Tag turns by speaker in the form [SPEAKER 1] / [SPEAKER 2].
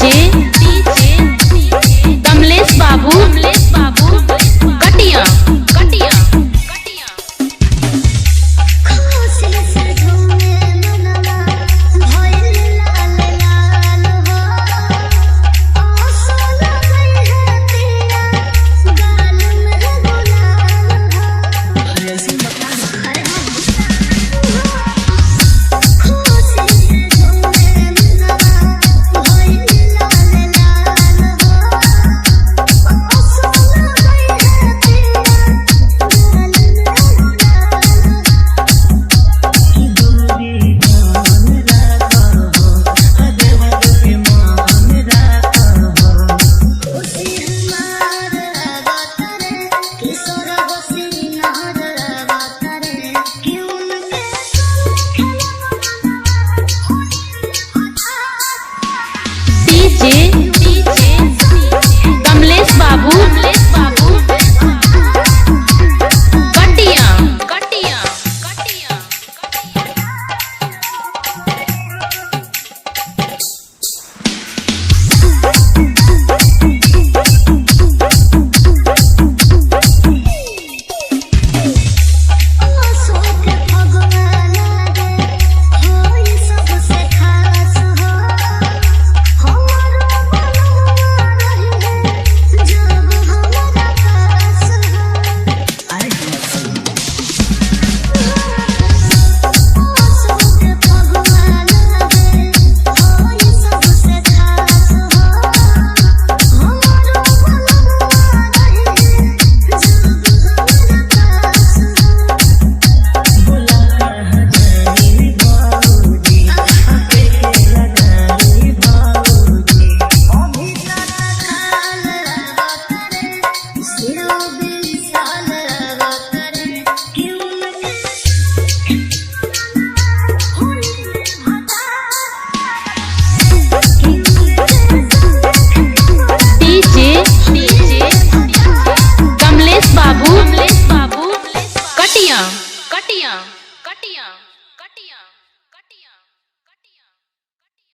[SPEAKER 1] DJ Kamlesh बाबू, कटिया कटिया कटिया।
[SPEAKER 2] खुशी से झूमे मनवा भइल लाल लाल हो, आंसू लगई है पिया गाल में गुलाल हो। अरे हाँ। खुशी से झूमे मनवा भइल लाल लाल हो, आंसू लगई है पिया गाल में गुलाल हो। खुशी हमार अवतरे, किशोर हसीनार अवतरे, क्यों उनके
[SPEAKER 1] डीजे कमलेश बाबू, कटिया कटिया कटिया।
[SPEAKER 2] अशोक फगुआ लागे होई सबसे खास हो, हमारो मनवा रही है जब हमारा पास हो। अशोक फगुआ लागे होई सबसे खास हो, हमारो मनवा रही है जब हमारा पास हो।
[SPEAKER 1] डीजे कमलेश बाबू, कटिया कटिया कटिया।